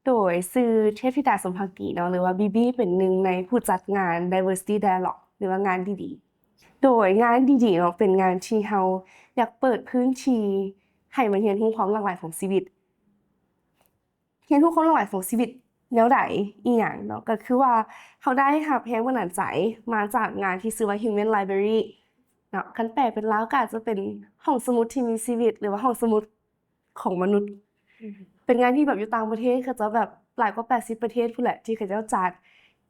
ໂດຍຊື່ເທບທິດາ ສົມພັກດີເນາະ ຫຼືວ່າບີບີ ເປັນໜຶ່ງໃນຜູ້ຈັດງານ Diversity Dialogue ຫຼືວ່າງານດີໆ. ໂດຍງານດີໆເນາະ ເປັນງານທີ່ເຮົາຢາກເປີດພື້ນທີ່ໃຫ້ມາຮຽນຮູ້ຄວາມຫຼາກຫຼາຍຂອງຊີວິດ. ຮຽນຮູ້ຄວາມຫຼາກຫຼາຍຂອງຊີວິດແນວໃດ ອີ່ຫຍັງເນາະ ກໍຄືວ່າເຮົາໄດ້ຮັບແຮງບັນດານໃຈມາຈາກງານທີ່ຊື່ວ່າ Human Library ເນາະ ຄັນແປເປັນລາວກໍອາດຈະເປັນຫ້ອງສະໝຸດທີ່ມີຊີວິດ ຫຼືວ່າຫ້ອງສະໝຸດຂອງມະນຸດ. ເປັນງານທີ່ແບບຢູ່ຕ່າງປະເທດ ເຂົາເຈົ້າແບບຫຼາຍກວ່າແປດສິບປະເທດພຸ້ນແຫຼະທີ່ເຂົາເຈົ້າຈັດ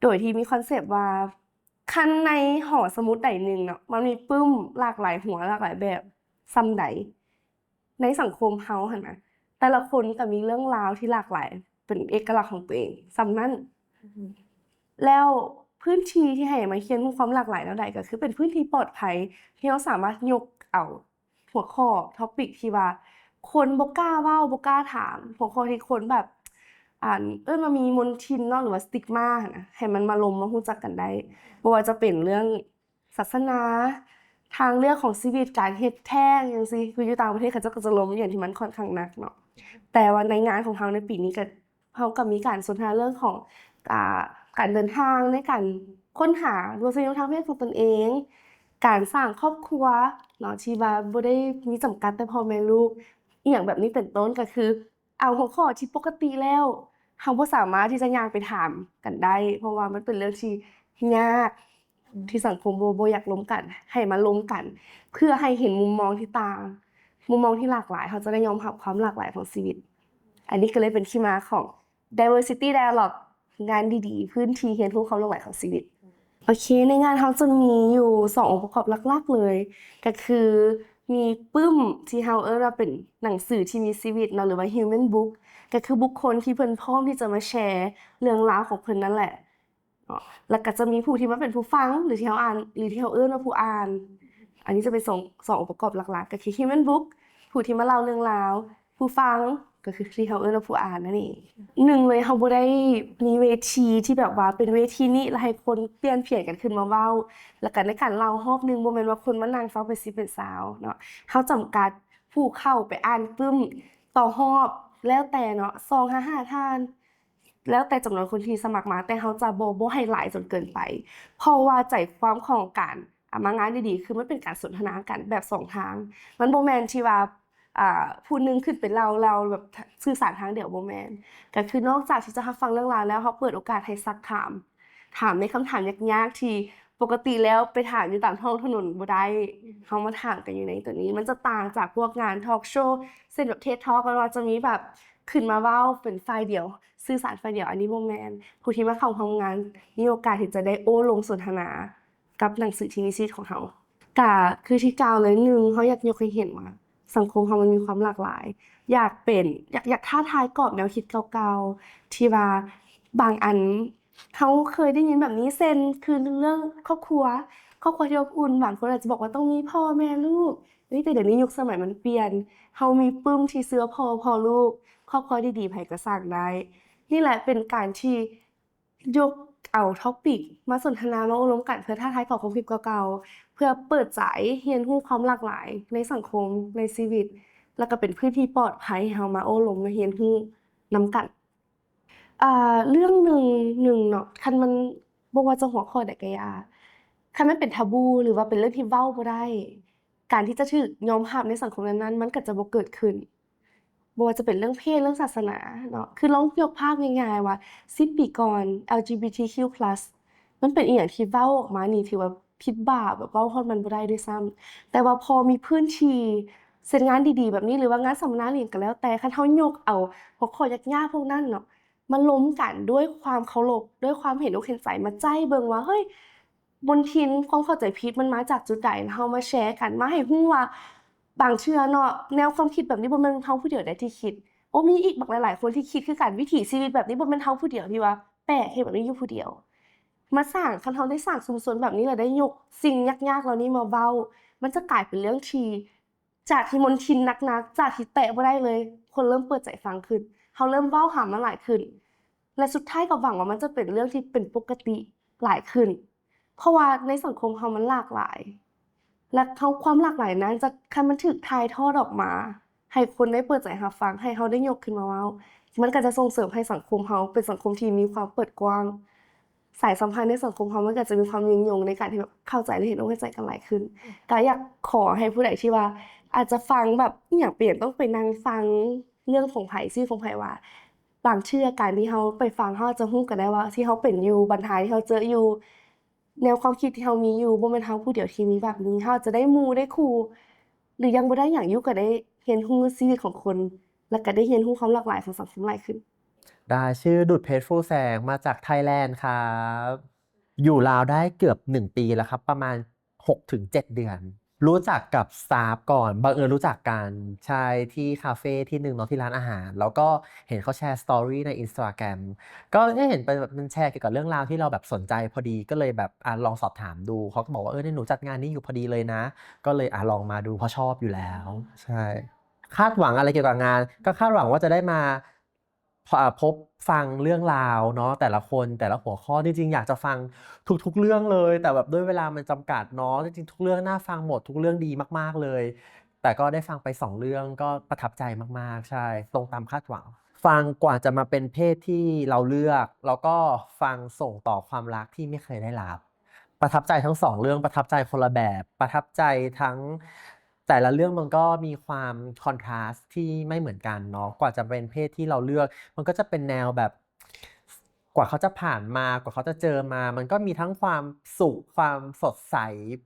ໂດຍທີ່ມີຄອນເຊັບວ່າ ຄັນໃນຫໍສະໝຸດໃດໜຶ່ງເນາະ ມັນມີປຶ້ມຫຼາກຫຼາຍຫົວ ຫຼາກຫຼາຍແບບສ່ຳໃດ ໃນສັງຄົມເຮົາຫັ້ນນະ ແຕ່ລະຄົນກໍມີເລື່ອງລາວທີ່ຫຼາກຫຼາຍ ເປັນເອກະລັກຂອງຕົວເອງສ່ຳນັ້ນ. ແລ້ວພື້ນທີ່ທີ່ໃຫ້ມາຮຽນຮູ້ຄວາມຫຼາກຫຼາຍແນວໃດ ກໍຄືເປັນພື້ນທີ່ປອດໄພ ທີ່ເຮົາສາມາດຍົກເອົາຫົວຂໍ້ topic ທີ່ວ່າຄົນບໍ່ກ້າເວົ້າ ບໍ່ກ້າຖາມ ຫົວຂໍ້ທີ່ຄົນແບບ ອັນ ເອີ້ນວ່າມີມົນທິນເນາະ ຫຼືວ່າ stigma ຫັ້ນນະ ໃຫ້ມັນມາລົມມາຮູ້ຈັກກັນໄດ້ ບໍ່ວ່າຈະເປັນເລື່ອງ ສາສະໜາ, ທາງເລືອກຂອງຊີວິດ, ການເຮັດແທ້ງ ຈັ່ງຊີ້ ຄືຢູ່ຕ່າງປະເທດເຂົາເຈົ້າກໍຈະລົມຢ່າງທີ່ມັນຂ້ອນຂ້າງໜັກເນາະ. ແຕ່ວ່າໃນງານຂອງເຮົາໃນປີນີ້ກໍ ເຮົາກໍມີການສົນທະນາເລື່ອງຂອງ ອ່າ ການເດີນທາງໃນການຄົ້ນຫາລົດສະຍົມທາງເພດຂອງຕົນເອງ, ການສ້າງຄອບຄົວເນາະ ທີ່ວ່າບໍ່ໄດ້ມີຈຳກັດແຕ່ພໍ່ແມ່ລູກ ອີ່ຫຍັງແບບນີ້ເປັນຕົ້ນ. ກໍຄື ເອົາຫົວຂໍ້ທີ່ປົກກະຕິແລ້ວ ເຮົາບໍ່ສາມາດທີ່ຈະຍ່າງໄປຖາມກັນໄດ້ ເພາະວ່າມັນເປັນເລື່ອງທີ່ຍາກ ອືມ ທີ່ສັງຄົມບໍ່ ບໍ່ຢາກລົມກັນ ໃຫ້ມາລົມກັນ ເພື່ອໃຫ້ເຫັນມຸມມອງທີ່ຕ່າງ ມຸມມອງທີ່ຫຼາກຫຼາຍ ເຮົາຈະໄດ້ຍອມຮັບຄວາມຫຼາກຫຼາຍຂອງຊີວິດ. ອັນນີ້ກໍເລີຍເປັນທີ່ມາຂອງ Diversity Dialogue ງານດີໆ ພື້ນທີ່ຮຽນຮູ້ຄວາມຫຼາກຫຼາຍຂອງຊີວິດ. ໂອເຄ ໃນງານເຮົາຈະມີຢູ່ສອງອົງປະກອບຫຼັກໆເລີຍ ກໍຄືມີປຶ້ມທີ່ເຮົາເອີ້ນວ່າເປັນໜັງສືທີ່ມີຊີວິດເນາະ ຫຼືວ່າ Human Book ກໍຄືບຸກຄົນທີ່ເພິ່ນພ້ອມທີ່ຈະມາແຊເລື່ອງລາວຂອງເພິ່ນນັ້ນແຫຼະເນາະ ແລ້ວກໍຈະມີຜູ້ທີ່ມາເປັນຜູ້ຟັງ ຫຼືທີ່ເຮົາອ່ານ ຫຼືທີ່ເຮົາເອີ້ນວ່າຜູ້ອ່ານ. ອັນນີ້ຈະເປັນສອງ ສອງອົງປະກອບຫຼັກໆ ກໍຄື Human Book ຜູ້ທີ່ມາເລົ່າເລື່ອງລາວ ຜູ້ຟັງກໍຄືທີ່ເຮົາເອີ້ນວ່າຜູ້ອ່ານນັ້ນເອງ. ໜຶ່ງເລີຍ ເຮົາບໍ່ໄດ້ມີເວທີທີ່ແບບວ່າເປັນເວທີນີ້ ແລ້ວໃຫ້ຄົນປ່ຽນຜຽນກັນຂຶ້ນມາເວົ້າ ແລ້ວກໍໃນການເລົ່າຮອບໜຶ່ງ ບໍ່ແມ່ນວ່າຄົນມານັ່ງຟັງເປັນສິບເປັນຊາວເນາະ. ເຮົາຈຳກັດຜູ້ເຂົ້າໄປອ່ານປຶ້ມຕໍ່ຮອບ ແລ້ວແຕ່ເນາະ ສອງຫາຫ້າທ່ານ ແລ້ວແຕ່ຈຳນວນຄົນທີ່ສະໝັກມາ ແຕ່ເຮົາຈະບໍ່ ບໍ່ໃຫ້ຫຼາຍຈົນເກີນໄປ ເພາະວ່າໃຈຄວາມຂອງການ ອ່າ ມາງານດີໆ ຄືມັນເປັນການສົນທະນາກັນແບບສອງທາງ. ມັນບໍ່ແມ່ນທີ່ວ່າ ອ່າ ຜູ້ໜຶ່ງຂຶ້ນໄປເລົ່າ ເລົ່າແບບ ສ- ສື່ສານທາງດຽວ ບໍ່ແມ່ນ. ກໍຄືນອກຈາກທີ່ຈະຮັບຟັງເລື່ອງລາວແລ້ວ ເຮົາເປີດໂອກາດໃຫ້ຊັກຖາມ ຖາມໃນຄຳຖາມຍາກໆ ທີ່ປົກກະຕິແລ້ວໄປຖາມຢູ່ຕາມທ້ອງຖະໜົນບໍ່ໄດ້. ເຮົາມາຖາມກັນຢູ່ໃນໂຕນີ້ ມັນຈະຕ່າງຈາກພວກງານ talk show ເຊັ່ນແບບ TED Talk ແມ່ນວ່າຈະມີແບບຂຶ້ນມາເວົ້າເປັນຝ່າຍດຽວ ສື່ສານຝ່າຍດຽວ. ອັນນີ້ບໍ່ແມ່ນ. ຜູ້ທີ່ມາເຂົ້າຮ່ວມງານມີໂອກາດທີ່ຈະໄດ້ໂອ້ລົມສົນທະນາ ກັບໜັງສືທີ່ມີຊີວິດຂອງເຮົາ. ກະຄືທີ່ກ່າວເລີຍ ໜຶ່ງ ເຮົາຢາກຍົກໃຫ້ເຫັນວ່າສັງຄົມເຮົາມັນມີຄວາມຫຼາກຫຼາຍ. ຢາກເປັນ ຢາກ ຢາກທ້າທາຍກອບແນວຄິດເກົ່າໆ ທີ່ວ່າບາງອັນເຮົາເຄີຍໄດ້ຍິນແບບນີ້ ເຊັ່ນ ຄືເລື່ອງຄອບຄົວ ຄອບຄົວທີ່ອົບອຸ່ນ. ບາງຄົນອາດຈະບອກວ່າຕ້ອງມີພໍ່ແມ່ລູກ. ເອີຍ ແຕ່ດຽວນີ້ຍຸກສະໄໝມັນປ່ຽນ. ເຮົາມີປຶ້ມທີ່ຊື່ວ່າພໍ່ ພໍ່ລູກ ຄອບຄົວດີໆ ໃຜກໍສ້າງໄດ້. ນີ້ແຫຼະເປັນການທີ່ ຍົກເອົາ topic ມາສົນທະນາ ມາໂອ້ລົມກັນ ເພື່ອທ້າທາຍກອບຄວາມຄິດເກົ່າໆ ເພື່ອເປີດໃຈຮຽນຮູ້ຄວາມຫຼາກຫຼາຍໃນສັງຄົມ ໃນຊີວິດ ແລ້ວກໍເປັນພື້ນທີ່ປອດໄພໃຫ້ເຮົາມາໂອ້ລົມ ມາຮຽນຮູ້ນຳກັນ. ອ່າ ເລື່ອງໜຶ່ງ ໜຶ່ງເນາະ ຄັນມັນ ບໍ່ວ່າຈະຫົວຂໍ້ໃດກໍຢ່າ ຄັນມັນເປັນ taboo ຫຼືວ່າເປັນເລື່ອງທີ່ເວົ້າບໍ່ໄດ້ ການທີ່ຈະຖືກຍອມຮັບໃນສັງຄົມນັ້ນໆ ມັນກໍຈະບໍ່ເກີດຂຶ້ນ. ບໍ່ວ່າຈະເປັນເລື່ອງເພດ ເລື່ອງສາສະໜາເນາະ ຄືລອງຍົກພາບງ່າຍໆວ່າ ສິບປີກ່ອນ LGBTQ+ ມັນເປັນອີ່ຫຍັງທີ່ເວົ້າອອກມານີ້ຖືວ່າຜິດບາບ ແບບເວົ້າຮອດມັນບໍ່ໄດ້ດ້ວຍຊ້ຳ. ແຕ່ວ່າພໍມີພື້ນທີ່ ເຊັ່ນງານດີໆແບບນີ້ ຫຼືວ່າງານສຳມະນາອີ່ຫຍັງກໍແລ້ວແຕ່ ຄັນເຮົາຍົກເອົາຫົວຂໍ້ຍາກໆພວກນັ້ນເນາະ ມາລົມກັນດ້ວຍຄວາມເຄົາລົບ ດ້ວຍຄວາມເຫັນອົກເຫັນໃຈ ມາໃຈ້ເບິ່ງວ່າ ເຮີ້ຍ ມົນທິນ ຄວາມເຂົ້າໃຈຜິດມັນມາຈາກຈຸດໃດ ແລ້ວເຮົາມາແຊກັນ ມາໃຫ້ຮູ້ວ່າ ບາງເທື່ອເນາະ ແນວຄວາມຄິດແບບນີ້ບໍ່ແມ່ນເຮົາຜູ້ດຽວໃດທີ່ຄິດ. ໂອ້ ມີອີກບັກຫຼາຍໆຄົນທີ່ຄິດຄືກັນ, ວິຖີຊີວິດແບບນີ້ບໍ່ແມ່ນເຮົາຜູ້ດຽວທີ່ວ່າແປກ ເຮັດແບບນີ້ຢູ່ຜູ້ດຽວ. ມາສ້າງ, ຄັນເຮົາໄດ້ສ້າງຊຸມຊົນແບບນີ້ ແລ້ວໄດ້ຍົກສິ່ງຍາກໆເຫຼົ່ານີ້ມາເວົ້າ, ມັນຈະກາຍເປັນເລື່ອງທີ່ ຈາກທີ່ມົນທິນໜັກໆ, ຈາກທີ່ແຕະບໍ່ໄດ້ເລີຍ, ຄົນເລີ່ມເປີດໃຈຟັງຂຶ້ນ, ເຮົາເລີ່ມເວົ້າຫາມັນຫຼາຍຂຶ້ນ ແລະ ສຸດທ້າຍກໍຫວັງວ່າມັນຈະເປັນເລື່ອງທີ່ເປັນປົກກະຕິຫຼາຍຂຶ້ນ ເພາະວ່າໃນສັງຄົມເຮົາມັນຫຼາກຫຼາຍ ແລະ ເຮົາ ຄວາມຫຼາກຫຼາຍນັ້ນຈະ ຄັນມັນຖືກຖ່າຍທອດອອກມາ ໃຫ້ຄົນໄດ້ເປີດໃຈຮັບຟັງ, ໃຫ້ເຮົາໄດ້ຍົກຂຶ້ນມາເວົ້າ, ມັນກໍຈະສົ່ງເສີມໃຫ້ສັງຄົມເຮົາເປັນສັງຄົມທີ່ມີຄວາມເປີດກວ້າງ ສາຍສຳພັນໃນສັງຄົມເຮົາມັນກໍຈະມີຄວາມຍືນຍົງໃນການທີ່ແບບເຂົ້າໃຈ ແລະ ເຫັນອົກເຫັນໃຈກັນຫຼາຍຂຶ້ນ. ກໍຢາກຂໍໃຫ້ຜູ້ໃດທີ່ວ່າອາດຈະຟັງແບບອີ່ຫຍັງ ເປັນຫຍັງຕ້ອງໄປນັ່ງຟັງເລື່ອງຂອງໃຜ ຊີວິດຂອງໃຜ ວ່າບາງເທື່ອການທີ່ເຮົາໄປຟັງ ເຮົາອາດຈະຮູ້ກໍໄດ້ວ່າທີ່ເຮົາເປັນຢູ່ ບັນຫາທີ່ເຮົາເຈີຢູ່ ແນວຄວາມຄິດທີ່ເຮົາມີຢູ່ ບໍ່ແມ່ນເຮົາຜູ້ດຽວທີ່ມີແບບນີ້. ເຮົາອາດຈະໄດ້ໝູ່ໄດ້ຄູ່ ຫຼືຍັງບໍ່ໄດ້ຫຍັງຢູ່ ກໍໄດ້ຮຽນຮູ້ຊີວິດຂອງຄົນ ແລ້ວກໍໄດ້ຮຽນຮູ້ຄວາມຫຼາກຫຼາຍຂອງສັງຄົມຫຼາຍຂຶ້ນ. ໄດ້ ຊື່ດຸດເພດຟູແສງ ມາຈາກໄທແລນຄັບ ຢູ່ລາວໄດ້ເກືອບໜຶ່ງປີແລ້ວຄັບ ປະມານຫົກເຖິງເຈັດເດືອນ. ຮູ້ຈັກກັບສາບກ່ອນ ບັງເອີນຮູ້ຈັກກັນ ໃຊ່ ທີ່ຄາເຟທີ່ໜຶ່ງເນາະ ທີ່ຮ້ານອາຫານ ແລ້ວກໍເຫັນເຂົາແຊສະຕໍຣີໃນ Instagram ກໍໄດ້ເຫັນເປັນແບບມັນແຊກ່ຽວກັບເລື່ອງລາວທີ່ເຮົາແບບສົນໃຈພໍດີ ກໍເລີຍແບບ ອາ ລອງສອບຖາມດູ ເຂົາກໍບອກວ່າ ເອີ ນີ້ໜູຈັດງານນີ້ຢູ່ພໍດີເລີຍນະ ກໍເລີຍ ອາ ລອງມາດູ ເພາະຊອບຢູ່ແລ້ວ. ໃຊ່ ຄາດຫວັງອະໄລກ່ຽວກັບງານ ກໍຄາດຫວັງວ່າຈະໄດ້ມາ ພ- ພົບຟັງເລື່ອງລາວເນາະ ແຕ່ລະຄົນ ແຕ່ລະຫົວຂໍ້. ຈິງໆ ຢາກຈະຟັງທຸກໆເລື່ອງເລີຍ ແຕ່ແບບດ້ວຍເວລາມັນຈຳກັດເນາະ. ຈິງໆ ທຸກເລື່ອງໜ້າຟັງໝົດ ທຸກເລື່ອງດີມາກໆເລີຍ ແຕ່ກໍໄດ້ຟັງໄປສອງເລື່ອງ ກໍປະທັບໃຈມາກໆ. ໃຊ່ ຕົງຕາມຄາດຫວັງ. ຟັງກວ່າຈະມາເປັນເພດທີ່ເຮົາເລືອກ ແລ້ວກໍຟັງສົ່ງຕໍ່ຄວາມລັກທີ່ໄມ່ເຄີຍໄດ້ຮັບ. ປະທັບໃຈທັງສອງເລື່ອງ ປະທັບໃຈຄົນລະແບບ ປະທັບໃຈທັງ ແຕ່ລະເລື່ອງມັນກໍມີຄວາມຄອນທຣາສທີ່ໄມ່ເໝືອນກັນເນາະ. ກວ່າຈະເປັນເພດທີ່ເຮົາເລືອກ ມັນກໍຈະເປັນແນວແບບ ກວ່າເຂົາຈະຜ່ານມາ ກວ່າເຂົາຈະເຈີມາ ມັນກໍມີທັງຄວາມສຸກ ຄວາມສົດໃສ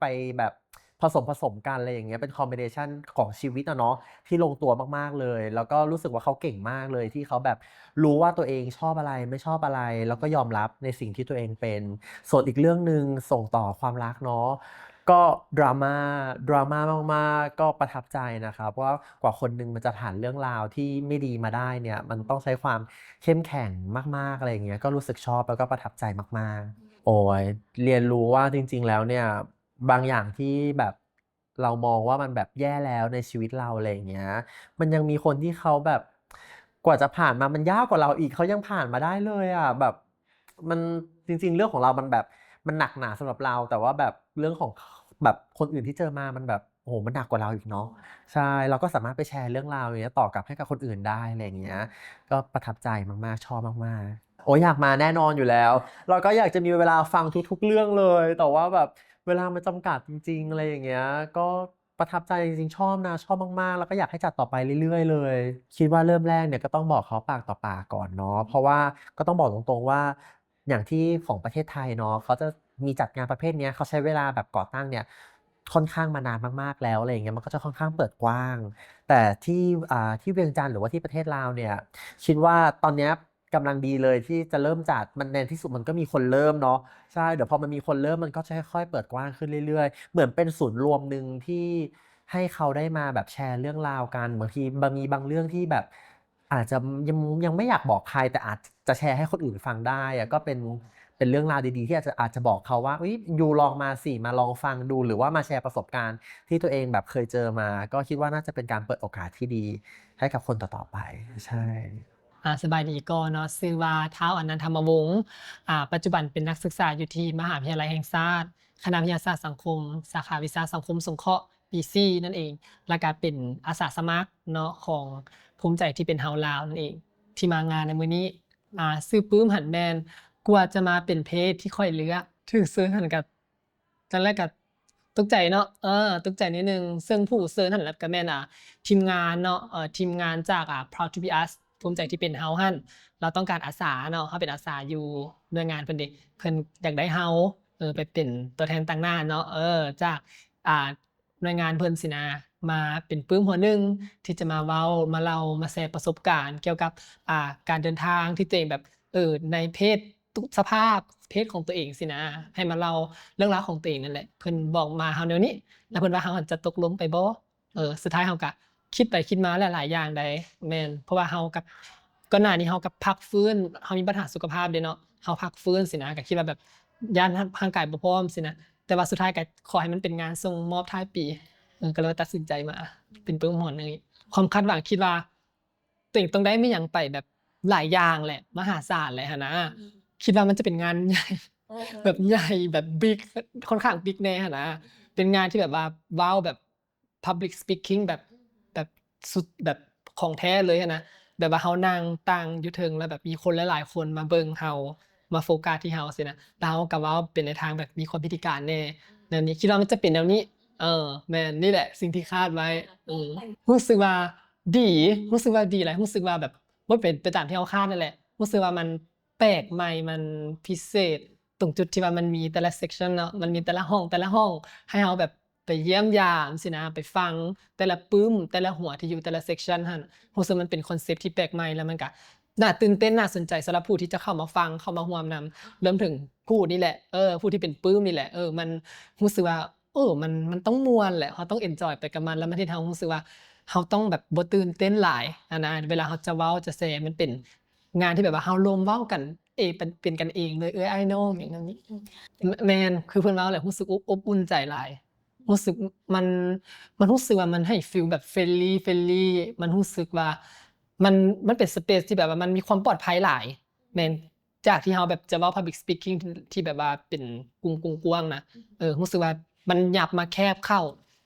ໄປແບບຜະສົມ ຜະສົມກັນ ອະໄລຢ່າງເງຍ ເປັນຄອມບິເນຊັນຂອງຊີວິດອະເນາະ ທີ່ລົງຕົວມາກໆເລີຍ. ແລ້ວກໍຮູ້ສຶກວ່າເຂົາເກັ່ງມາກເລີຍ ທີ່ເຂົາແບບ ຮູ້ວ່າຕົວເອງຊອບອະໄລ ໄມ່ຊອບອະໄລ ແລ້ວກໍຍອມຮັບໃນສິ່ງທີ່ຕົວເອງເປັນ. ສ່ວນອີກເລື່ອງໜຶ່ງ ສົ່ງຕໍ່ຄວາມລັກເນາະ ກໍດຣາມາ ດຣາມາມາກໆ ກໍປະທັບໃຈນະຄັບ ວ່າກວ່າຄົນໜຶ່ງມັນຈະຜ່ານເລື່ອງລາວທີ່ໄມ່ດີມາໄດ້ເນ່ຍ ມັນຕ້ອງໃຊ້ຄວາມເຂັ້ມແຂງມາກໆ ອະໄລຢ່າງເງຍ ກໍຮູ້ສຶກຊອບ ແລ້ວກໍປະທັບໃຈມາກໆ. ໂອ້ຍ ຮຽນຮູ້ວ່າຈິງໆແລ້ວເນ່ຍ ບາງຢ່າງທີ່ແບບ ເຮົາມອງວ່າມັນແບບແຍ່ແລ້ວໃນຊີວິດເຮົາ ອະໄລຢ່າງເງຍ ມັນຍັງມີຄົນທີ່ເຂົາແບບ ກວ່າຈະຜ່ານມາ ມັນຍາກກວ່າເຮົາອີກ ເຂົາຍັງຜ່ານມາໄດ້ເລີຍອະ. ແບບ ມັນ ຈິງໆເລື່ອງຂອງເຮົາມັນແບບ ມັນໜັກໜາສຳລັບເຮົາ ແຕ່ວ່າແບບເລື່ອງຂອງແບບຄົນອື່ນທີ່ເຈີມາ ມັນແບບ ໂອ້ໂຫ ມັນໜັກກວ່າເຮົາອີກເນາະ. ໃຊ່ ເຮົາກໍສາມາດໄປແຊເລື່ອງລາວນີ້ຕໍ່ກັບໃຫ້ກັບຄົນອື່ນໄດ້ ອະໄລຢ່າງເງຍ ກໍປະທັບໃຈມາກໆ ຊອບມາກໆ. ໂອ້ ຢາກມາແນ່ນອນຢູ່ແລ້ວ ແລ້ວກໍຢາກຈະມີເວລາຟັງທຸກໆເລື່ອງເລີຍ ແຕ່ວ່າແບບເວລາມັນຈຳກັດຈິງໆ ອະໄລຢ່າງເງຍ ກໍປະທັບໃຈຈິງໆ ຊອບນະ ຊອບມາກໆ ແລ້ວກໍຢາກໃຫ້ຈັດຕໍ່ໄປເລື້ອຍໆເລີຍ. ຄິດວ່າເລີ່ມແລກເນ່ຍ ກໍຕ້ອງບອກເຂົາປາກຕໍ່ປາກກ່ອນເນາະ ເພາະວ່າກໍຕ້ອງບອກຕົງໆວ່າ ຢ່າງທີ່ຂອງປະເທດໄທເນາະ ເຂົາຈະມີຈັດງານປະເພດເນີ້ຍ ເຂົາໃຊ້ເວລາແບບກໍ່ຕັ້ງເນ່ຍ ຄ່ອນຂ້າງມານານມາກໆແລ້ວ ອະໄລຢ່າງເງຍ ມັນກໍຈະຄ່ອນຂ້າງເປີດກວ້າງ. ແຕ່ທີ່ ອ່າ ທີ່ວຽງຈັນ ຫຼືວ່າທີ່ປະເທດລາວເນ່ຍ ຄິດວ່າຕອນເນີ້ຍ ກຳລັງດີເລີຍທີ່ຈະເລີ່ມຈັດ ມັນໃນທີ່ສຸດມັນກໍມີຄົນເລີ່ມເນາະ. ໃຊ່ ດຽວພໍມັນມີຄົນເລີ່ມ ມັນກໍຈະຄ່ອຍໆເປີດກວ້າງຂຶ້ນເລື້ອຍໆ ເໝືອນເປັນສູນລວມໜຶ່ງທີ່ໃຫ້ເຂົາໄດ້ມາແບບແຊເລື່ອງລາວກັນ. ບາງທີບາງ ມີບາງເລື່ອງທີ່ແບບ ອາດຈະຍັງ ຍັງບໍ່ຢາກບອກໃຄ ແຕ່ອາດຈະແຊໃຫ້ຄົນອື່ນຟັງໄດ້ອະ ກໍເປັນ ເປັນເລື່ອງລາວດີໆ ທີ່ອາດຈະ ອາດຈະບອກເຂົາວ່າ ເອີຍ ຢູລອງມາຊິ ມາລອງຟັງດູ ຫຼືວ່າມາແຊປະສົບການທີ່ຕົວເອງແບບເຄີຍເຈີມາ ກໍຄິດວ່າໜ້າຈະເປັນການເປີດໂອກາດທີ່ດີໃຫ້ກັບຄົນຕໍ່ໆໄປ. ໃຊ່. ອາ ສະບາຍດີ ກໍເນາະ ຊື່ວ່າ ທ້າວ ອະນັນ ທຳມະວົງ ອາ ປັດຈຸບັນເປັນນັກສຶກສາຢູ່ທີ່ມະຫາວິທະຍາໄລແຫ່ງຊາດ ຄະນະວິທະຍາສາດສັງຄົມ ສາຂາວິຊາສັງຄົມສົງເຄາະ ປີສີ່ ນັ້ນເອງ ແລ້ວກະເປັນອາສາສະໝັກເນາະ ຂອງພູມໃຈທີ່ເປັນເຮົາລາວນັ້ນເອງ ທີ່ມາງານໃນມື້ນີ້. ອາ ຊື່ປຶ້ມຫັ້ນແມ່ນ ກວ່າຈະມາເປັນເພດທີ່ຂ້ອຍເລືອກ ຖືກເຊີນຫັ້ນກະ ຕອນແລກກະຕົກໃຈເນາະ ເອີ ຕົກໃຈໜ້ອຍໜຶ່ງ ເຊິ່ງຜູ້ເຊີນຫັ້ນລະກະແມ່ນ ອາ ທີມງານເນາະ ເອີ ທີມງານຈາກ ອາ Proud to be us ພູມໃຈທີ່ເປັນເຮົາຫັ້ນ ລາວຕ້ອງການອາສາເນາະ ເຮົາເປັນອາສາຢູ່ໜ່ວຍງານເພິ່ນເດ ເພິ່ນຢາກໄດ້ເຮົາ ເອີ ໄປເປັນຕົວແທນຕາງໜ້າເນາະ ເອີ ຈາກ ອາ ໜ່ວຍງານເພິ່ນຊີ້ນະ ມາເປັນປຶ້ມຫົວໜຶ່ງ ທີ່ຈະມາເວົ້າ ມາເລົ່າ ມາແຊປະສົບການກ່ຽວກັບ ອາ ການເດີນທາງທີ່ຕົວເອງແບບ ເອີ ໃນເພດ ສະພາບເພດຂອງຕົວເອງຊີ້ນະ ໃຫ້ມາເລົ່າເລື່ອງລາວຂອງຕົວເອງນັ້ນແຫຼະ. ເພິ່ນບອກມາເຮົາແນວນີ້ ແລ້ວເພິ່ນວ່າເຮົາຫັ້ນຈະຕົກລົງໄປບໍ່? ເອີ ສຸດທ້າຍເຮົາກະຄິດໄປຄິດມາຫຼາຍໆຢ່າງໃດ໋ ແມ່ນ ເພາະວ່າເຮົາກັບ ກ່ອນໜ້ານີ້ເຮົາກະພັກຟື້ນ ເຮົາມີບັນຫາສຸຂະພາບເດເນາະ ເຮົາພັກຟື້ນຊີ້ນະ ກະຄິດວ່າແບບຢ້ານຮ່າງກາຍບໍ່ພ້ອມຊີ້ນະ ແຕ່ວ່າສຸດທ້າຍກະຂໍໃຫ້ມັນເປັນງານສົ່ງມອບທ້າຍປີ ເອີ ກະເລີຍວ່າຕັດສິນໃຈມາເປັນປຶ້ມຫົວໜຶ່ງ. ຄວາມຄາດຫວັງ ຄິດວ່າ ຕົວເອງຕ້ອງໄດ້ມີຫຍັງໄປແບບຫຼາຍຢ່າງແຫຼະ ມະຫາສານແຫຼະຫັ້ນນະ ອືມ ຄິດວ່າມັນຈະເປັນງານໃຫຍ່ ເອີ ແບບໃຫຍ່ ແບບບິກ ຄ່ອນຂ້າງບິກແດ່ຫັ້ນນະ ເປັນງານທີ່ແບບວ່າເວົ້າແບບ public speaking ແບບ ແບບສຸດ ແບບຂອງແທ້ເລີຍຫັ້ນນະ ແບບວ່າເຮົານັ່ງຕັ້ງຢູ່ເທິງ ແລ້ວແບບມີຄົນຫຼາຍໆຄົນມາເບິ່ງເຮົາ ມາໂຟກັສທີ່ເຮົາຊີ້ນະ ແລ້ວເຮົາກໍເວົ້າເປັນໃນທາງແບບມີຄວາມພິທີການແດ່ ແນວນີ້ ຄິດວ່າມັນຈະເປັນແນວນີ້. ເອີ ແມ່ນ ນີ້ແຫຼະສິ່ງທີ່ຄາດໄວ້. ເອີ ຮູ້ສຶກວ່າດີ ຮູ້ສຶກວ່າດີຫຼາຍ ຮູ້ສຶກວ່າແບບບໍ່ເປັນໄປຕາມທີ່ເຮົາຄາດນັ້ນແຫຼະ ຮູ້ສຶກວ່າມັນແປກໃໝ່ ມັນພິເສດ ຕົງຈຸດທີ່ວ່າມັນມີແຕ່ລະ section ເນາະ ມັນມີແຕ່ລະຫ້ອງ ແຕ່ລະຫ້ອງ ໃຫ້ເຮົາແບບໄປຢ້ຽມຢາມຊີ້ນະ ໄປຟັງແຕ່ລະປຶ້ມ ແຕ່ລະຫົວທີ່ຢູ່ແຕ່ລະ section ຫັ້ນ ຮູ້ສຶກມັນເປັນຄອນເຊັບທີ່ແປກໃໝ່ ແລ້ວມັນກະໜ້າຕື່ນເຕັ້ນ ໜ້າສົນໃຈສຳລັບຜູ້ທີ່ຈະເຂົ້າມາຟັງ ເຂົ້າມາຮ່ວມນຳ ລວມເຖິງຜູ້ນີ້ແຫຼະ ເອີ ຜູ້ທີ່ເປັນປຶ້ມນີ້ແຫຼະ ເອີ ມັນຮູ້ສຶກວ່າ ເອີ ມັນ ມັນຕ້ອງມ່ວນແຫຼະ ເຮົາຕ້ອງ enjoy ໄປກັບມັນ ແລ້ວມັນເຮັດໃຫ້ເຮົາຮູ້ສຶກວ່າ ເຮົາຕ້ອງແບບບໍ່ຕື່ນເຕັ້ນຫຼາຍຫັ້ນນະ ເວລາເຮົາຈະເວົ້າຈະແຊ ມັນເປັນງານທີ່ແບບວ່າເຮົາລົມເວົ້າກັນເອງ ເປັນ ເປັນກັນເອງເລີຍ ເອີ ອ້າຍນ້ອງ ຫຍັງແນວນີ້. ແມ່ນ ຄືເພິ່ນເວົ້າແຫຼະ ຮູ້ສຶກອົບ ອົບອຸ່ນໃຈຫຼາຍ ຮູ້ສຶກມັນ ມັນຮູ້ສຶກວ່າມັນໃຫ້ຟີລແບບ friendly friendly ມັນຮູ້ສຶກວ່າມັນ ມັນເປັນ space ທີ່ແບບວ່າມັນມີຄວາມປອດໄພຫຼາຍ. ແມ່ນ ຈາກທີ່ເຮົາແບບຈະເວົ້າ public speaking ທີ່ ທີ່ແບບວ່າເປັນກຸ່ມກວ້າງໆນະ ເອີ ຮູ້ສຶກວ່າມັນຫຍັບມາແຄບເຂົ້າ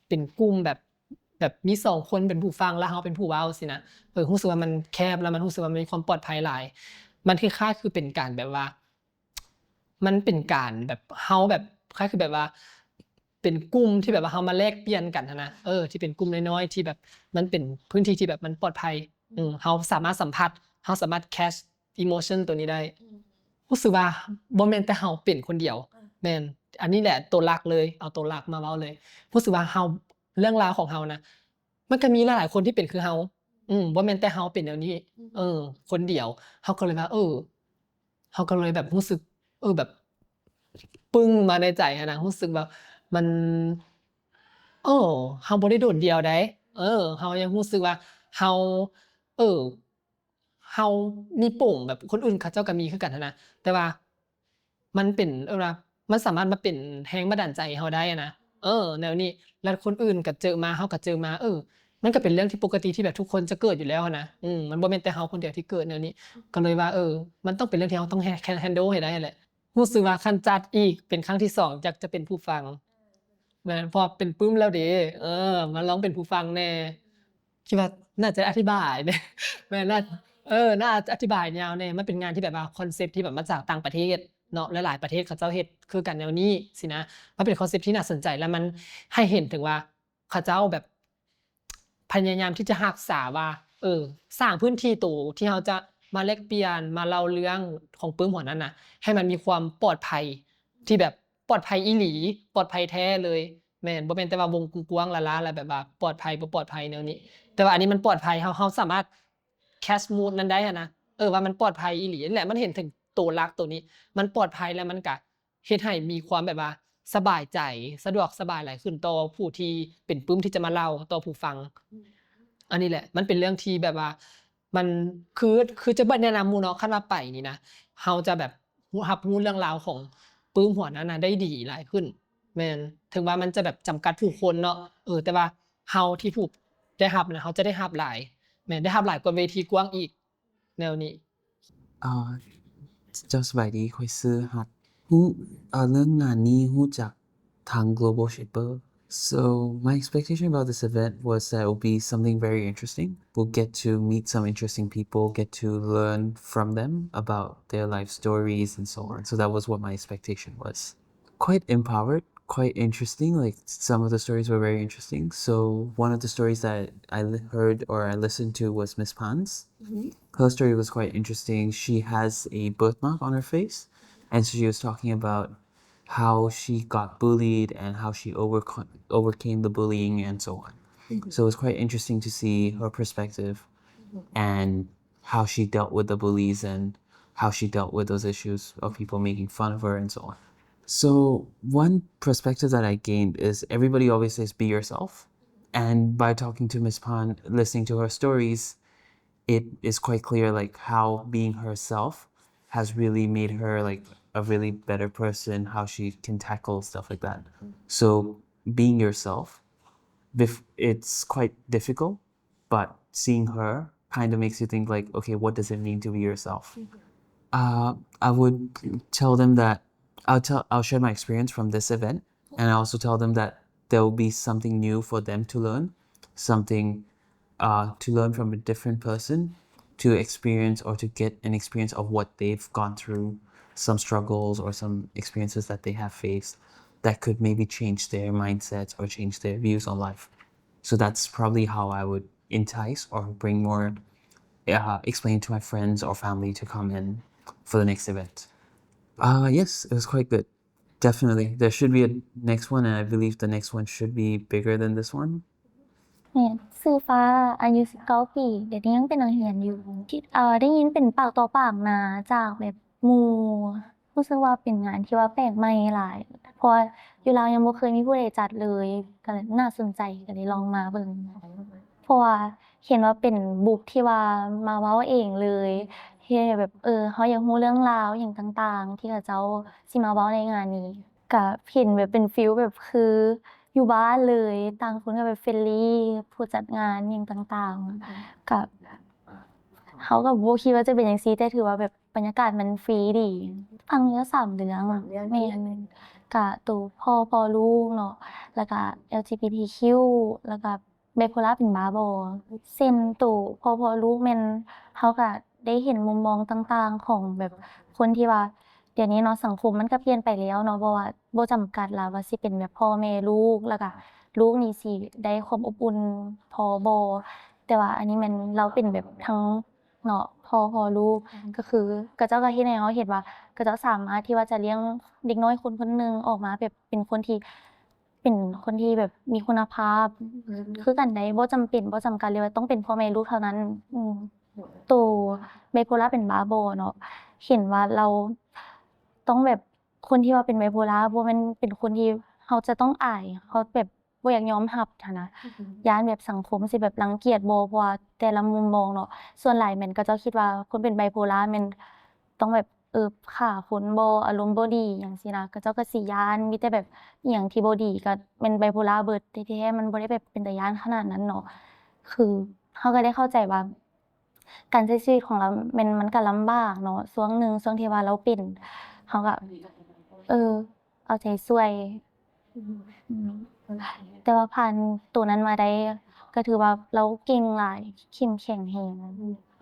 ເປັນກຸ່ມແບບ ແບບມີສອງຄົນເປັນຜູ້ຟັງ ແລ້ວເຮົາເປັນຜູ້ເວົ້າຊີ້ນະ ເອີ ຮູ້ສຶກວ່າມັນແຄບ ແລ້ວມັນຮູ້ສຶກວ່າມັນມີຄວາມປອດໄພຫຼາຍ ມັນຄ້າຍໆຄືເປັນການແບບວ່າ ມັນເປັນການແບບ ເຮົາແບບຄ້າຍຄືແບບວ່າ ເປັນກຸ່ມທີ່ແບບວ່າເຮົາມາແລກປ່ຽນກັນຫັ້ນນະ ເອີ ທີ່ເປັນກຸ່ມນ້ອຍໆ ທີ່ແບບມັນເປັນພື້ນທີ່ທີ່ແບບມັນປອດໄພ ເອີ ເຮົາສາມາດສຳຜັດ ເຮົາສາມາດ catch emotion ໂຕນີ້ໄດ້ ຮູ້ສຶກວ່າບໍ່ແມ່ນແຕ່ເຮົາເປັນຄົນດຽວ ແມ່ນ ອັນນີ້ແຫຼະໂຕຫຼັກເລີຍ ເອົາໂຕຫຼັກມາເວົ້າເລີຍ ຮູ້ສຶກວ່າເຮົາ ເລື່ອງລາວຂອງເຮົານະ ມັນກໍມີຫຼາຍໆຄົນທີ່ເປັນຄືເຮົາ ອືມ ບໍ່ແມ່ນແຕ່ເຮົາເປັນແນວນີ້ ເອີ ຄົນດຽວ ເຮົາກໍເລີຍວ່າ ເອີ ເຮົາກໍເລີຍແບບຮູ້ສຶກ ເອີ ແບບປຶ້ງມາໃນໃຈຫັ້ນນະ ຮູ້ສຶກວ່າມັນ ເອີ ເຮົາບໍ່ໄດ້ໂດດດ່ຽວໃດ ເອີ ເຮົາຍັງຮູ້ສຶກວ່າເຮົາ ເອີ ເຮົາມີປົມແບບຄົນອື່ນເຂົາເຈົ້າກໍມີຄືກັນຫັ້ນນະ ແຕ່ວ່າມັນເປັນ ເອີ້ນວ່າ ມັນສາມາດມາເປັນແຮງບັນດານໃຈໃຫ້ເຮົາໄດ້ນະ ເອີ ແນວນີ້ ແລ້ວຄົນອື່ນກໍເຈີມາ ເຮົາກໍເຈີມາ ເອີ ມັນກໍເປັນເລື່ອງທີ່ປົກກະຕິທີ່ແບບທຸກຄົນຈະເກີດຢູ່ແລ້ວຫັ້ນນະ ອືມ ມັນບໍ່ແມ່ນແຕ່ເຮົາຄົນດຽວທີ່ເກີດແນວນີ້ ກໍເລີຍວ່າ ເອີ ມັນຕ້ອງເປັນເລື່ອງທີ່ເຮົາຕ້ອງ ແຮ- handle ໃຫ້ໄດ້ຫັ້ນແຫຼະ ຮູ້ສຶກວ່າຄັນຈັດອີກເປັນຄັ້ງທີສອງ ຢາກຈະເປັນຜູ້ຟັງ ແມ່ນ ເພາະວ່າເປັນປຶ້ມແລ້ວເດ້ ເອີ ມາລອງເປັນຜູ້ຟັງແດ່ ຄິດວ່າໜ້າຈະອະທິບາຍ ແມ່ນ ໜ້າ ເອີ ໜ້າອະທິບາຍຍາວແດ່ ມັນເປັນງານທີ່ແບບວ່າຄອນເຊັບທີ່ແບບມາຈາກຕ່າງປະເທດເນາະ ຫຼາຍໆປະເທດເຂົາເຈົ້າເຮັດຄືກັນແນວນີ້ຊີ້ນະ ມັນເປັນຄອນເຊັບທີ່ໜ້າສົນໃຈ ແລ້ວມັນໃຫ້ເຫັນເຖິງວ່າເຂົາເຈົ້າແບບພະຍາຍາມທີ່ຈະຮັກສາວ່າ ເອີ ສ້າງພື້ນທີ່ໂຕທີ່ເຮົາຈະມາແລກປ່ຽນ ມາເລົ່າເລື່ອງຂອງປຶ້ມຫົວນັ້ນນະ ໃຫ້ມັນມີຄວາມປອດໄພ ທີ່ແບບປອດໄພອີ່ຫຼີ ປອດໄພແທ້ເລີຍ ແມ່ນ ບໍ່ແມ່ນແຕ່ວ່າວົງກວ້າງໆ ລ້າໆ ແລ້ວແບບວ່າປອດໄພບໍ່ປອດໄພແນວນີ້ ແຕ່ວ່າອັນນີ້ມັນປອດໄພ ເຮົາ ເຮົາສາມາດ catch mood ນັ້ນໄດ້ຫັ້ນນະ ເອີ ວ່າມັນປອດໄພອີ່ຫຼີ ນັ້ນແຫຼະ ມັນເຫັນເຖິງໂຕຫຼັກໂຕນີ້ ມັນປອດໄພ ແລ້ວມັນກະເຮັດໃຫ້ມີຄວາມແບບວ່າສະບາຍໃຈ ສະດວກສະບາຍຫຼາຍຂຶ້ນຕໍ່ຜູ້ທີ່ເປັນປຶ້ມທີ່ຈະມາເລົ່າຕໍ່ຜູ້ຟັງ ອັນນີ້ແຫຼະ ມັນເປັນເລື່ອງທີ່ແບບວ່າ ມັນ ຄື ຄືຈະບໍ່ແນະນຳໝູ່ເນາະ ຄັນວ່າໄປນີ້ນະ ເຮົາຈະແບບ ຮູ້ ຮັບຮູ້ເລື່ອງລາວຂອງປຶ້ມຫົວນັ້ນນະໄດ້ດີຫຼາຍຂຶ້ນ ແມ່ນ ເຖິງວ່າມັນຈະແບບຈຳກັດຜູ້ຄົນເນາະ ເອີ ແຕ່ວ່າເຮົາທີ່ຜູ້ໄດ້ຮັບນະ ເຮົາຈະໄດ້ຮັບຫຼາຍ ແມ່ນ ໄດ້ຮັບຫຼາຍກວ່າເວທີກວ້າງອີກ ແນວນີ້. ເຈົ້າສະບາຍດີ ຂ້ອຍຊື່ຮັດ ຮູ້ ເອີ ເລື່ອງງານນີ້ຮູ້ຈັກ ທາງ Global Shaper. So my expectation about this event was that it will be something very interesting. We'll get to meet some interesting people, get to learn from them about their life stories and so on. So that was what my expectation was. Quite empowered, quite interesting. Like, some of the stories were very interesting. So one of the stories that I li- heard or I listened to was Miss Pan's. Her story was quite interesting. She has a birthmark on her face, and so she was talking about how she got bullied and how she overco- overcame the bullying and so on. So it was quite interesting to see her perspective and how she dealt with the bullies and how she dealt with those issues of people making fun of her and so on. So one perspective that I gained is everybody always says, "Be yourself." And by talking to Miss Pan, listening to her stories, it is quite clear, like, how being herself has really made her, like, a really better person, how she can tackle stuff like that. So being yourself, bef- it's quite difficult, but seeing her kind of makes you think, like, okay, what does it mean to be yourself? Uh, I would tell them that I'll tell I'll share my experience from this event, and I also tell them that there will be something new for them to learn, something uh, to learn from a different person, to experience or to get an experience of what they've gone through, some struggles or some experiences that they have faced that could maybe change their mindsets or change their views on life. So that's probably how I would entice or bring more, uh, explain to my friends or family to come in for the next event. Uh, yes, it was quite good. Definitely. There should be a next one, and I believe the next one should be bigger than this one. ແມ່ນ ຊື່ຟ້າ ອາຍຸສິບເກົ້າປີ ດຽວນີ້ຍັງເປັນນັກຮຽນຢູ່. ເອີ ໄດ້ຍິນເປັນປາກຕໍ່ປາກມາຈາກແບບໝູ່ ຮູ້ສຶກວ່າເປັນງານທີ່ວ່າແປກໃໝ່ຫຼາຍ ເພາະວ່າຢູ່ລາວຍັງບໍ່ເຄີຍມີຜູ້ໃດຈັດເລີຍ ກໍເລີຍໜ້າສົນໃຈ ກໍເລີຍລອງມາເບິ່ງ. ເພາະວ່າເຫັນວ່າເປັນບຸກທີ່ວ່າມາເວົ້າເອງເລີຍ ເຮັດໃຫ້ແບບ ເອີ ເຮົາຢາກຮູ້ເລື່ອງລາວຫຍັງຕ່າງໆ ທີ່ເຂົາເຈົ້າຊິມາເວົ້າໃນງານນີ້ ກະເຫັນແບບເປັນຟີລແບບຄືຢູ່ບ້ານເລີຍ ຕ່າງຄົນກໍແບບເຟຣນລີ ຜູ້ຈັດງານຫຍັງຕ່າງໆ ກະເຮົາກໍບໍ່ຄິດວ່າຈະເປັນຈັ່ງຊີ້ ແຕ່ຖືວ່າແບບບັນຍາກາດມັນຟຣີດີ. ຟັງຢູ່ສາມເລື່ອງ. ສາມເລື່ອງ. ແມ່ນ ກະໂຕພໍ່ ພໍ່ລູກເນາະ ແລ້ວກະ ແອລຈີບີທີຄິວ ແລ້ວກະ ໄບໂພລາເປັນບ້າບໍ? ເຊັ່ນໂຕພໍ່ພໍ່ລູກແມ່ນເຮົາກະໄດ້ເຫັນມຸມມອງຕ່າງໆຂອງແບບຄົນທີ່ວ່າ ດຽວນີ້ເນາະ ສັງຄົມມັນກະປ່ຽນໄປແລ້ວເນາະ ບໍ່ວ່າ ບໍ່ຈຳກັດລະວ່າຊິເປັນແບບພໍ່ແມ່ລູກ ແລ້ວກະລູກນີ້ຊິໄດ້ຄວາມອົບອຸ່ນພໍບໍ່ ແຕ່ວ່າອັນນີ້ແມ່ນລາວເປັນແບບທັງເນາະ ພໍ່ ພໍ່ລູກ ກະຄືເຂົາເຈົ້າກະເຮັດໃຫ້ເຮົາເຫັນວ່າ ເຂົາເຈົ້າສາມາດທີ່ວ່າຈະລ້ຽງເດັກນ້ອຍຄົນຄົນໜຶ່ງອອກມາແບບເປັນຄົນທີ່ ເປັນຄົນທີ່ແບບມີຄຸນນະພາບຄືກັນໄດ້ ບໍ່ຈຳເປັນ ບໍ່ຈຳກັດເລີຍວ່າຕ້ອງເປັນພໍ່ແມ່ລູກເທົ່ານັ້ນ. ອືມ ໂຕໄບໂພລາເປັນບ້າບໍເນາະ ເຫັນວ່າລາວຕ້ອງແບບ ຄົນທີ່ວ່າເປັນໄບໂພລາບໍ່ແມ່ນເປັນຄົນທີ່ເຮົາຈະຕ້ອງອາຍ ເຮົາແບບບໍ່ຢາກຍອມຮັບຫັ້ນນະ ຢ້ານແບບສັງຄົມຊິແບບລັງກຽດບໍ່ ເພາະວ່າແຕ່ລະມຸມມອງເນາະ ສ່ວນຫຼາຍແມ່ນເຂົາເຈົ້າຄິດວ່າຄົນເປັນໄບໂພລາແມ່ນຕ້ອງແບບ ເອີ ຂ້າຄົນບໍ່ ອາລົມບໍ່ດີຫຍັງຊີ້ນະ ເຂົາເຈົ້າກະຊິຢ້ານ ມີແຕ່ແບບອີ່ຫຍັງທີ່ບໍ່ດີກະແມ່ນໄບໂພລາເບີດ ແທ້ໆມັນບໍ່ໄດ້ແບບເປັນຕາຢ້ານຂະໜາດນັ້ນເນາະ. ຄືເຮົາກະໄດ້ເຂົ້າໃຈວ່າການໃຊ້ຊີວິດຂອງລາວແມ່ນມັນກະລຳບາກເນາະ ຊ່ວງໜຶ່ງ ຊ່ວງທີ່ວ່າລາວເປັນ ເຮົາກະ ເອີ ເອົາໃຈຊ່ວຍ ອືມ ແຕ່ວ່າຜ່ານໂຕນັ້ນມາໄດ້ ກະຖືວ່າລາວເກັ່ງຫຼາຍ ເຂັ້ມແຂງແຮງ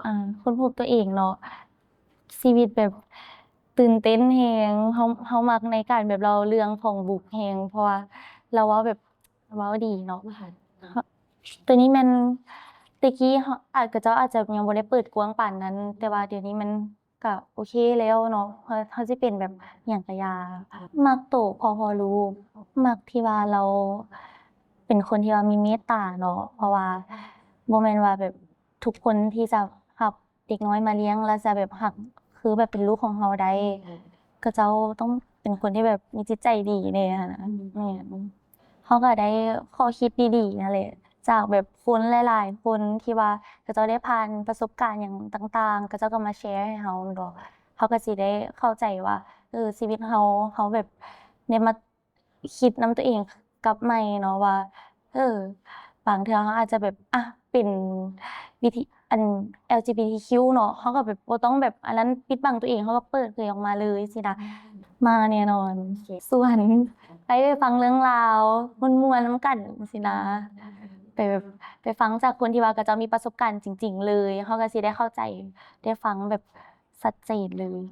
ອາ ຄົ້ນພົບໂຕເອງເນາະ ຊີວິດແບບຕື່ນເຕັ້ນແຮງ ເຮົາ ເຮົາມັກໃນການແບບເລົ່າເລື່ອງຂອງບຸກແຮງ ເພາະວ່າລາວເວົ້າແບບ ເວົ້າດີເນາະ. ໂຕນີ້ແມ່ນແຕ່ກີ້ເຮົາ ອາດ ເຂົາເຈົ້າອາດຈະຍັງບໍ່ໄດ້ເປີດກວ້າງປານນັ້ນ ແຕ່ວ່າດຽວນີ້ມັນ ກະໂອເຄແລ້ວເນາະ ເຮົາ ເຮົາຊິເປັນແບບຫຍັງກະຢ່າ. ມັກໂຕພໍ່ພໍ່ລູກ ມັກທີ່ວ່າລາວເປັນຄົນທີ່ວ່າມີເມດຕາເນາະ ເພາະວ່າບໍ່ແມ່ນວ່າແບບທຸກຄົນທີ່ຈະຮັບເດັກນ້ອຍມາລ້ຽງ ແລ້ວຈະແບບຮັກຄືແບບເປັນລູກຂອງເຮົາໄດ້ ເຂົາເຈົ້າຕ້ອງເປັນຄົນທີ່ແບບມີຈິດໃຈດີແດ່ຫັ້ນນະ. ແມ່ນ ເຮົາກະໄດ້ຂໍ້ຄິດດີໆຫັ້ນແຫຼະ ຈາກແບບຄົນຫຼາຍໆຄົນທີ່ວ່າເຂົາເຈົ້າໄດ້ຜ່ານປະສົບການຫຍັງຕ່າງໆ ເຂົາເຈົ້າກະມາແຊໃຫ້ເຮົາແມ່ນບໍ່ ເຮົາກະຊິໄດ້ເຂົ້າໃຈວ່າ ເອີ ຊີວິດເຮົາ ເຮົາແບບໄດ້ມາຄິດນຳໂຕເອງກັບໃໝ່ເນາະວ່າ ເອີ ບາງເທື່ອເຮົາອາດຈະແບບ ອະ ເປັນວິທີ ອັນ ແອລຈີບີທີຄິວເນາະ ເຮົາກະແບບບໍ່ຕ້ອງແບບອັນນັ້ນ ປິດບັງໂຕເອງ ເຮົາກະເປີດເຜີຍອອກມາເລີຍຊີ້ນະ. ມາແນ່ນອນ ຊວນໄປ ໄປຟັງເລື່ອງລາວມ່ວນໆນຳກັນຊີ້ນະ ໄປແບບ ໄປຟັງຈາກຄົນທີ່ວ່າເຂົາເຈົ້າມີປະສົບການຈິງໆເລີຍ ເຮົາກະຊິໄດ້ເຂົ້າໃຈ ໄດ້ຟັງແບບຊັດເຈນເລີຍ.